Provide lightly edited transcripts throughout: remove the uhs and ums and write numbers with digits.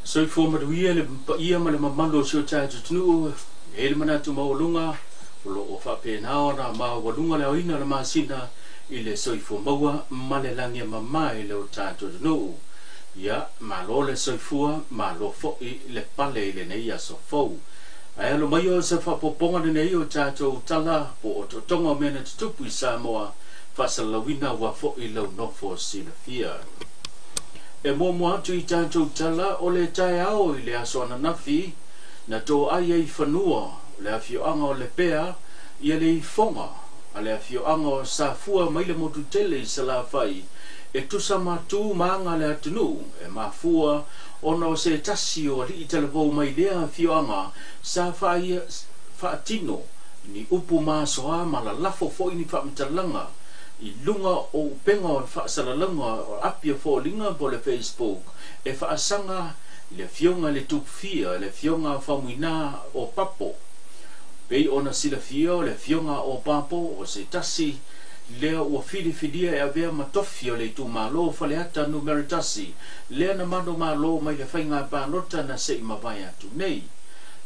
Soifua manuia le paia ma le mamalu o si o tatou atunuu, e i ai le manatu maualuga o lo o faapena ona maualuga le aoina o le masina i le soifua maua ma le lagi e mama i lo tatou atunuu. Ia, malo le soifua, malo foi le pale i lenei aso fou. Ae alo mai o se faaopoopoga lenei o tatou tala po o otootoga o mea na tutupu i Samoa faasalalauina aua foi lau nofo silafia. E muamua atu i tatou tala o le taeao i le aso ananafi na toai ai i fanua o le afioaga o Lepea ia le ifoga a le afioaga o Safua mai le motu tele i Salafai e tusa ma tu ma aga a le atunuu e mafua ona o se tasi o alii talavou mai lea afioaga sa faatino ni upu masoa ma lalafo foi ni faamatalaga i luga o upega o le faasalalauga o Apia Foliga po o le Facebook e faasaga i le Afioga i le Tupufia, le Afioga Faumuina o Papo. Pei ona silafia o le Afioga o Papo o se tasi lea ua filifilia e avea ma tofi o le itumalo o Faleata Numera 1, lea na manumalo mai le faiga palota na se i mavae atu nei.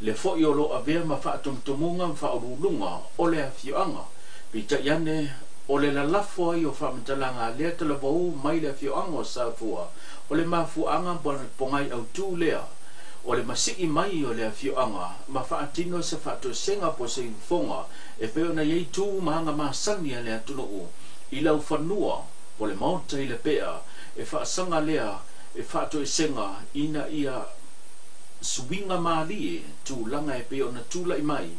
Le foi o lo o avea ma faatumutumuga ma faauluuluga o le afioaga. Peitai ane, o le lalafo ai o faamatalaga a lea talavou mai le afioaga o Safua, o le mafuaaga pogai autu lea o le masii mai o le afioaga ma faatino se faatoesega po o se iufoga e pei ona i ai tu ma aga masani a le atunuu i laufanua po o le maota i Lepea e faasaga lea e faatoesega ina ia suiga malie tulaga e pei ona tulai mai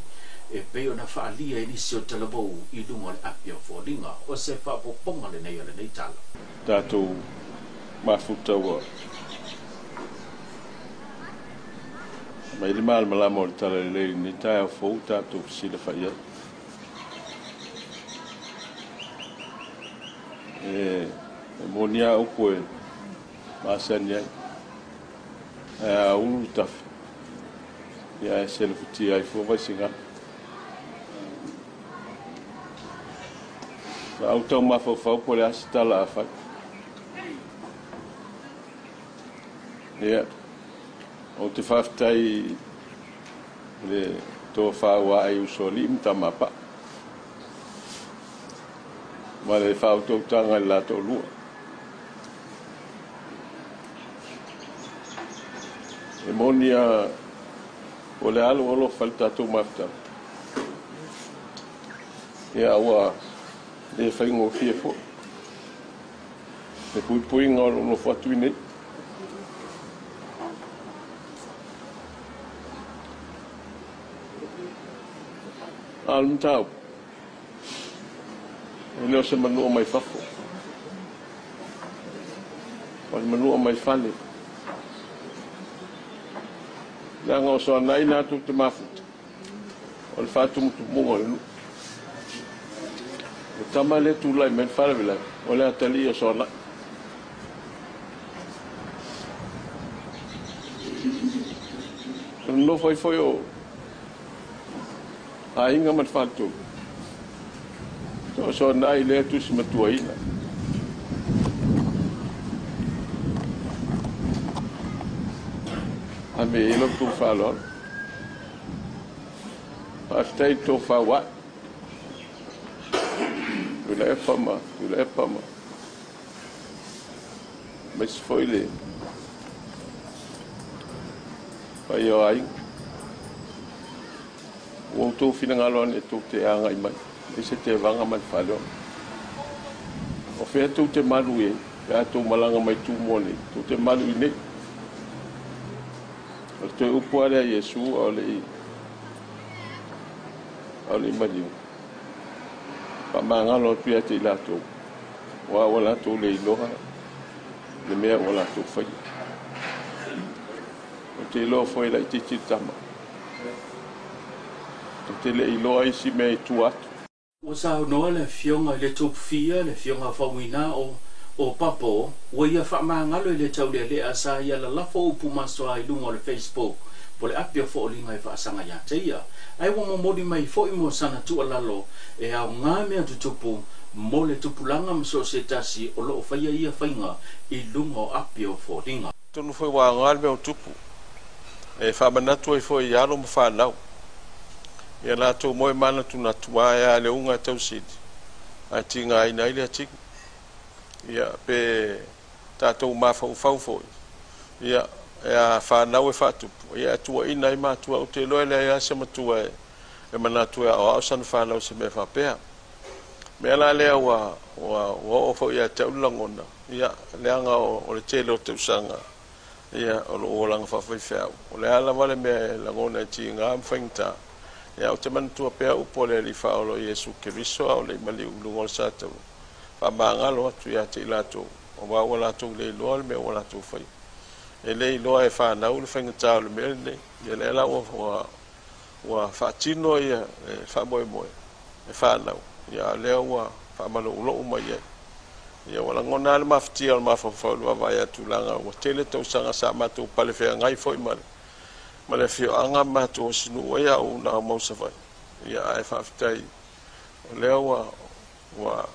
e pei ona faaalia e nisi o talavou i luga o le api o foliga. O se faaopoopoga lenei o lenei tala. Tatou mafuta ua mai le malamalama o le talalelei i lenei taeao fou tatou fesilafai ai. E moni lava upu e masani ai, ae a ulu le tafe, ia ae selefutia ai fua Vaisigano. Sa ou tau mafaufau po o le a se tala a fai. Ia, ou te faafetai i le tofa ua ae i Usoalii ma Tamapaa ma le faautautaga i le la toalua. E moni lava o le a lou alofa i le tatou mafutaga, ia ua le faigofie foi le puipuiga o lou nofo atu i inei. A o le mataupu, e le o se manua mai fafo, o le manua mai fale. Leaga o Soanai latou te mafuta, o le faatumutumuga o le nuu. O le tama lea e tulai mai le faalavelave, o le atalii o Soanai. O le nonofo ai foi o aiga ma le faletolu, o Soanai lea e tusi matuaina. Ave i ai la outou faaaloalo. Faafetai i le tofa ua ae. Tuilaepa ma Tuilaepa ma aemaise foi le paia o aiga. Ua outou finagalo ane tou te agai mai, e se tevaga ma le faleola. O fea tou te malu i ai, pe a tou malaga mai Tumua nei, tou te malu i nei. O le toe upu lava lea a Iesu a o le i maliu, faamagalo atu ia te i latou, aua ua latou le iloa le mea ua latou faia. Ou te iloa foi e laitiiti le tama. Ou te le iloa isi mea i tua atu. Ua saunoa le Afioga i le Tupufia, le Afioga Faumuina o o Papo, ua ia faamagalo i le taulealea sa ia lalafo upu masoa i luga o le Facebook po le api o Fooliga e faasaga ia te ia. Ae ua momoli mai foi mo sana tuualalo e aoga mea tutupu mo le tupulaga ma so o se tasi o lo o faia ia faiga i luga o api o Fooliga. Atonu foi ua aoga le mea o tupu. E faamanatu ai foi i alo ma fanau ia latou moe manatunatu ae a le uga e tausili ae tigaina ai le atigi. Ia pe tatou mafaufau foi ia e a fanau e faatupu ia e tuuaina ai matua. Ou te iloa e leai lava se matua e manatu e aoao sana fanau i se mea faapea. Mea la lea ua oo foi ia te au le lagona, ia leaga o le tele o tausaga ia o lou olaga faafaifeau. O le a lava le mea e lagona e tiga ma faigata, ia ou te manatua pea upu a le Alii Faaola o Iesu Keriso a o le i maliu i luga o le sataua, faamagalo atu ia te i latou, aua ua latou le iloa le mea ua latou faia. E le iloa e fanau le faigata o le mea lenei. Ia lea la ua faatino ia le faamoemoe e fanau, ia lea ua faamaloulou mai ai. Ia ua lagona le mafatia o le mafaufau i le vaavaai atu leaga ua tele tausaga sa matou palefeagai foi ma le afioaga ma matou asinuu ai a ou naumau Savaii. Ia ae faafetai o lea ua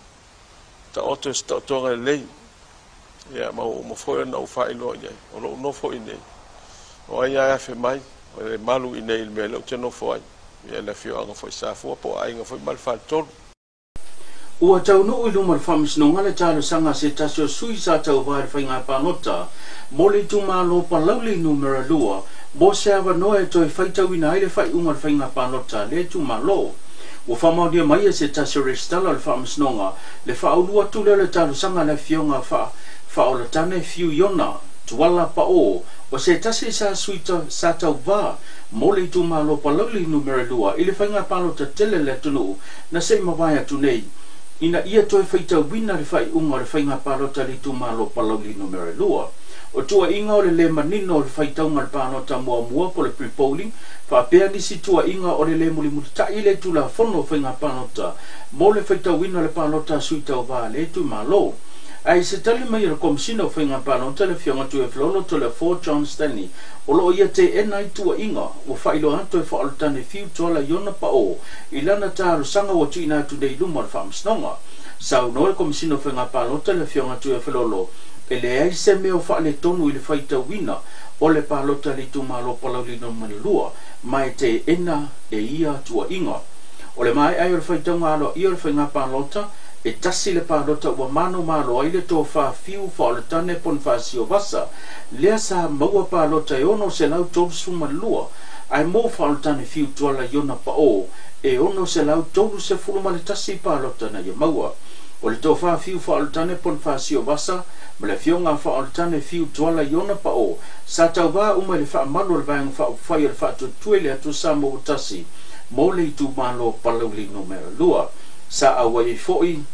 taoto i se taotoga lelei. Ia ma ua uma foi ona ou faailoa i ai o lou nofo i nei. O ai ae afe mai o le malu i nei i le mea lea ou te nofo ai. Ia le afioaga foi Safua po o aiga foi ma le faletolu. Ua taunuu i luma o le Faamasinoga le talosaga se tasi o sui sa tauvā i le faiga palota mo le itumalo Palauli numera 2 mo se avanoa e toe faitauina ai le faaiuga o le faiga palota a lea itumalo. Ua faamaonia mai e se tasi o resitala o le Faamasinoga le faaulu atu lea o le talosaga a le afioga Faaolatane Fiu Iona Tuala Pao o se tasi sa sui sa tauvā mo le itumalo Palauli numera 2 i le faiga palota tele le atunuu na se i mavae atu nei ina ia toe faitauina le faaiuga o le faiga palota le itumalo Palauli numera 2. O tuuaiga o le le manino o le faitauga o le palota muamua po o le pre-polling faapea nisi tuuaiga o le le mulimulita'i le tulafono o faiga palota mo le faitauina o le palota a sui tauvā a le itumalo. Ae i se tali mai a le Komesina o Faiga Palota le afioga Tuiafelolo Toleafoa John Stanley o loo ia teena ai tuuaiga ua faailoa atu e Faaolatane Fiu Tuala Iona Pao i lana talosaga ua tuuina atu nei i luma o le Faamasinoga. Saunoa le Komesina o Faiga Palota le afioga Tuiafelolo e leai se mea o faaletonu i le faitauina o le palota le itumalo Palauli numera 2 ma e teena e ia tuuaiga. O le maea ai o le faitauga aloaia o le faiga palota e tasi le palota ua manumalo ai le tofa Fiu Faaolatane Ponifasio Vasa lea sa maua palota e 632 ae mo Faaolatane Fiu Tuala Iona Pao e 631 palota na ia maua. O le tofa Fiu Faaolatane Ponifasio Vasa ma le afioga Faaolatane Fiu Tuala Iona Pao sa tauvā uma i le faamalu o le vaega faaupufai o le Faatuatua i le Atua Samoa ua tasi mo le itumalo Palauli numera 2. Sa auai ai foi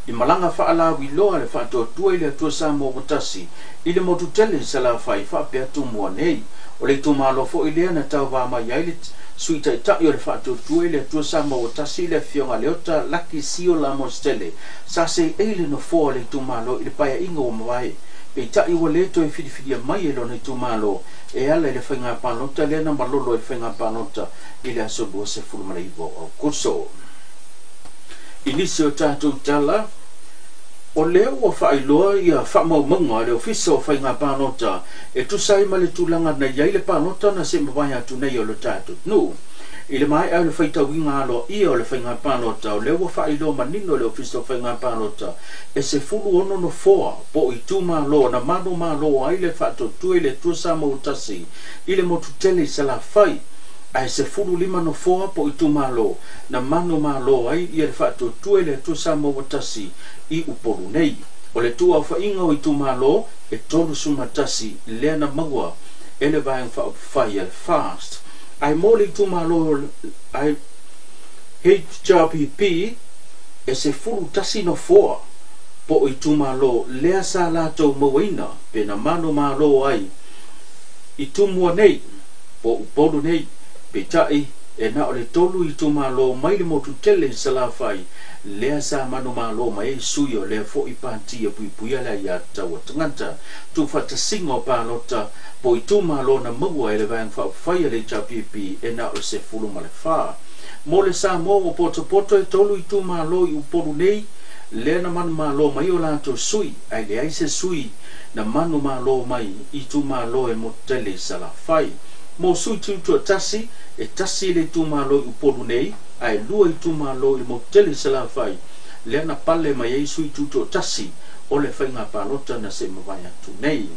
i malaga faalauiloa le Faatuatua i le Atua Samoa ua tasi i le motu tele i Salafai faapea Tumua nei. O le itumalo foi lea na tauvā mai ai le sui taitai o le Faatuatua i le Atua Samoa ua tasi le afioga Leota Laki Sio Lamositele sa seei le nofoa o le itumalo i le paeaiga ua mavae. Peitai ua le toe filifilia mai e lona itumalo e ala i le faiga palota lea na malolo ai le faiga palota i le aso 29 o Aokuso. I nisi o tatou tala, o lea ua faailoa ia faamaumauga a le Ofisa o Faiga Palota e tusa ai ma le tulaga na i ai le palota na se i mavae atu nei o le tatou atunuu. I le maea o le faitauina aloaia o le faiga palota, o lea ua faailoa manino e le Ofisa o Faiga Palota e 16 nofoa po o itumalo na manumalo ai le Faatuatua i le Atua Samoa ua tasi i le motu tele i Salafai, ae 15 nofoa po o itumalo na manumalo ai ia le Faatuatua i le Atua Samoa ua tasi i Upolu nei. O le tuuaofaiga o itumalo e 31 lea na maua e le vaega faaupufai a le FAST. Ae mo le itumalo HRPP e 11 nofoa po o itumalo lea sa latou mauaina pe na manumalo ai i Tumua nei po o Upolu nei. Peitai e na o le 3 itumalo mai le motu tele i Salafai lea sa manumalo mai ai sui o lea foi pati e puipuia le aiatatau a tagata. Tuufaatasiga o palota po o itumalo na maua e le vaega faaupufai a le HRPP e na o le 14. Mo le Samoa ua potopoto e 3 itumalo i Upolu nei lea na manumalo mai o latou sui, ae leai se sui na manumalo mai i itumalo e motu tele i Salafai. Mo sui tutoatasi, e tasi le itumalo i Upolu nei, ae 2 itumalo i le motu tele i Salafai, lea na pale mai ai sui tutoatasi o le faiga palota na se mavae atu nei.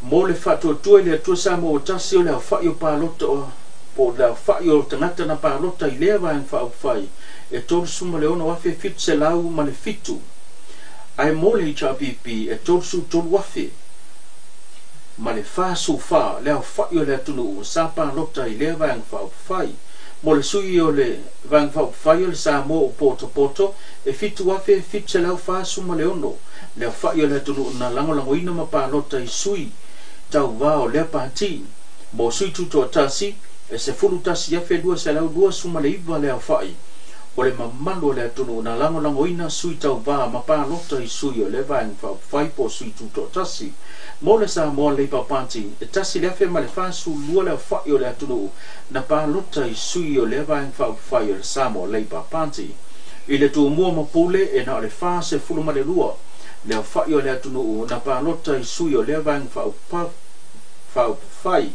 Mo le faatuatua i le Atua Samoa ua tasi o le aofa'i o palota po o le aofa'i o tagata na palota i lea vaega faaupufai e 36,707, ae mo le HRPP e 33,000 ma le 44 le aofa'i o le atunuu sa palota i lea vaega faaupufai. Mo le sui o le vaega faaupufai o le Samoa o Potopoto e 7,746 le aofa'i o le atunuu na lagolagoina ma palota i sui tauvā o lea pati. Mo sui tutoatasi e 11,229 le aofa'i o le mamalu o le atunuu na lagolagoina sui tauvā ma palota i sui o le vaega faaupufai po o sui tutoatasi. Mo le Samoa Labour Party e 1,042 le aofa'i o le atunuu na palota i sui o lea vaega faaupufai o le Samoa Labour Party. I le Tumua ma Pule e na o le 42 le aofa'i o le atunuu na palota i sui o lea vaega faaupufai.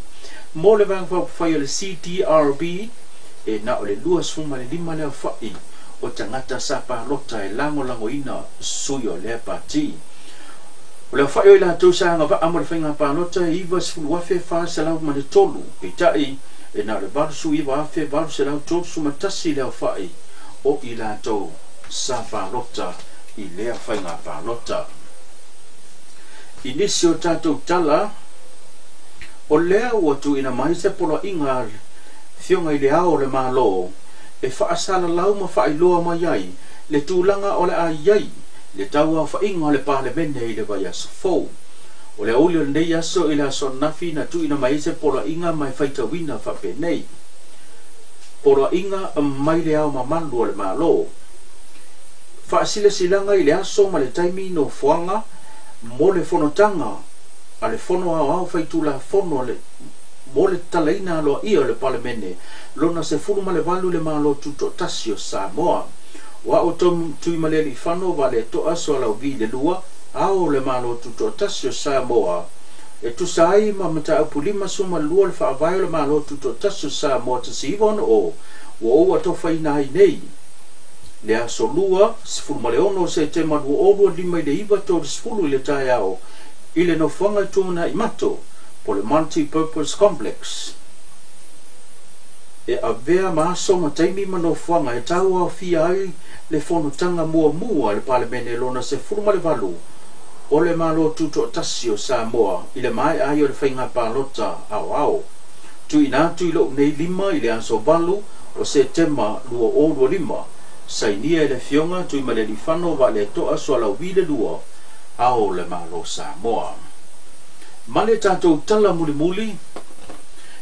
Mo le vaega faaupufai o le CDRB e na o le 25 le aofa'i o tagata sa palota e lagolagoina sui o lea pati. O le aofa'i o i latou sa agava'a mo le faiga palota e 90,403, peitai e na o le 89,831 le aofa'i o i latou sa palota i lea faiga palota. I nisi o tatou tala, o lea ua tuuina mai se poloaiga Afioga i le Ao o le Malo e faasalalau ma faailoa mai ai le tulaga o le a i ai le tauaofaiga o le Palemene i le vaiaso fou. O le aoauli o lenei aso i le aso ananafi na tuuina mai ai se poloaiga ma e faitauina faapenei. Poloaiga mai le Ao Mamalu o le Malo. Faasilasilaga i le aso ma le taimi nofoaga mo le fonotaga a le Fono Aoao Faitulafono mo le tatalaina aloaia o le Palemene lona 18 le Malo Tutoatasi o Samoa. O a'u Tuimalealiifano Vaaleto'a Sualauvi le lua, Ao o le Malo Tutoatasi o Samoa, e tusa ai ma mataupu 52 o le Faavae o le Malo Tutoatasi o Samoa 1960, ua ou atofaina ai nei le aso Lua 16 o Setema 2025 i le 9:30 i le taeao i le nofoaga i Tuanaimato po o le Multi-Purpose Complex e avea ma aso ma taimi ma nofoaga e tauaofia ai le fonotaga muamua a le Palemene lona 18 o le Malo Tutoatasi o Samoa i le maea ai o le faiga palota aoao. Tuuina atu i lou nei lima i le aso 8 o Setema 2025, sainia e le Afioga Tuimalealiifano Vaaleto'a Sualauvi le lua, Ao o le Malo Samoa. Ma le tatou tala mulimuli,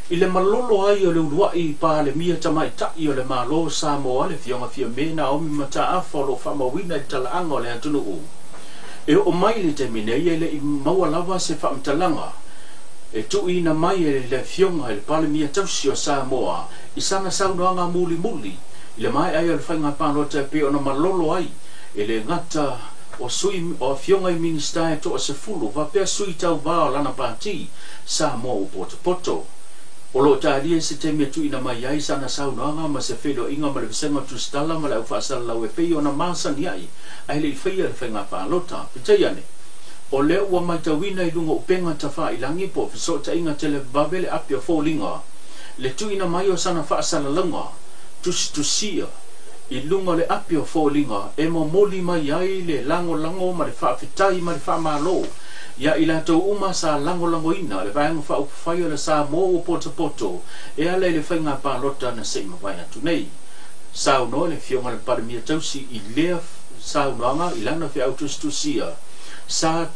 i le malolo ai o le ulua'i Palemia Tamaita'i o le Malo Samoa le Afioga Fiame Naomi Mataafa o lo o faamauina i le talaaga o le atunuu. E oo mai i le taimi nei e le i maua lava se faamatalaga e tuuina mai e le Afioga i le Palemia Tausi o Samoa i sana saunoaga mulimuli i le maea ai o le faiga palota e pei ona malolo ai e le gata o sui o afioga i Minisita e toa-10 faapea sui tauvā o lana pati Samoa ua potopoto. O lo o talia i se taimi e tuuina mai ai sana saunoaga ma se feiloaiga ma le Vasega o Tusitala ma le Au Faasalalau e pei ona masani ai ae le i faia le faiga palota. Peitai ane, o lea ua matauina i luga o upega tafailangi po o fesootaiga televave le api o foliga le tuuina mai o sana faasalalauga tusitusia i luga o le api o foliga e momoli mai ai le lagolago ma le faafetai ma le faamalo iā i latou uma sa lagolagoina le Vaega Faaupufai o le Samoa ua potopoto e ala i le faiga palota na se i mavae atu nei. Saunoa le Afioga i le Palemia Tausi i lea saunoaga i lana feau tusitusia, sa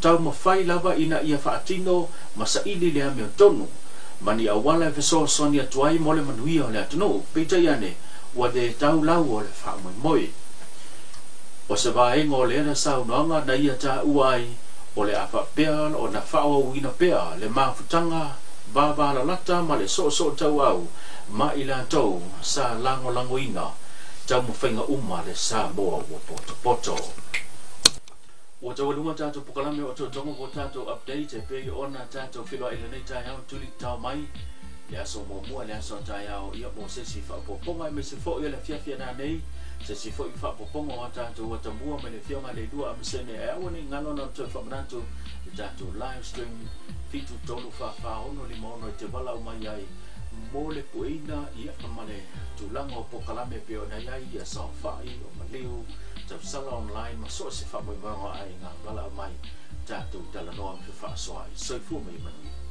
taumafai lava ina ia faatino ma saili le amiotonu ma ni auala e fesoasoani atu ai mo le manuia o le atunuu, peitai ane ua le tau lau o le faamoemoe. O se vaega o lea saunoaga na ia taua ai o le a faapea ona faaauauina pea le mafutaga vavalalata ma le soosootauau ma i latou sa lagolagoina taumafaiga uma a le Samoa ua potopoto. Ua taualuga tatou polokalame o otootoga ua tatou update e pei ona tatou feiloai i lenei taeao tuli tatao mai le aso muamua le aso a taeao ia mo se isi faaopoopoga aemaise foi o le afiafi a nanei se isi foi faaopoopoga o a tatou atamua mai le afioga i le Leilua Amasene ae aua ne i galo na ona toe faamanatu le tatou live stream 7 3 4 4 6 5 6 e te valaau mai ai mo le pueina ia ma le tulaga o polokalame e pei ona i ai ia saofai o maliu tausala online ma so o se faamoemoega o aiga valaau mai tatou talanoa ma fefaasoaai. Soifua ma ia manuia.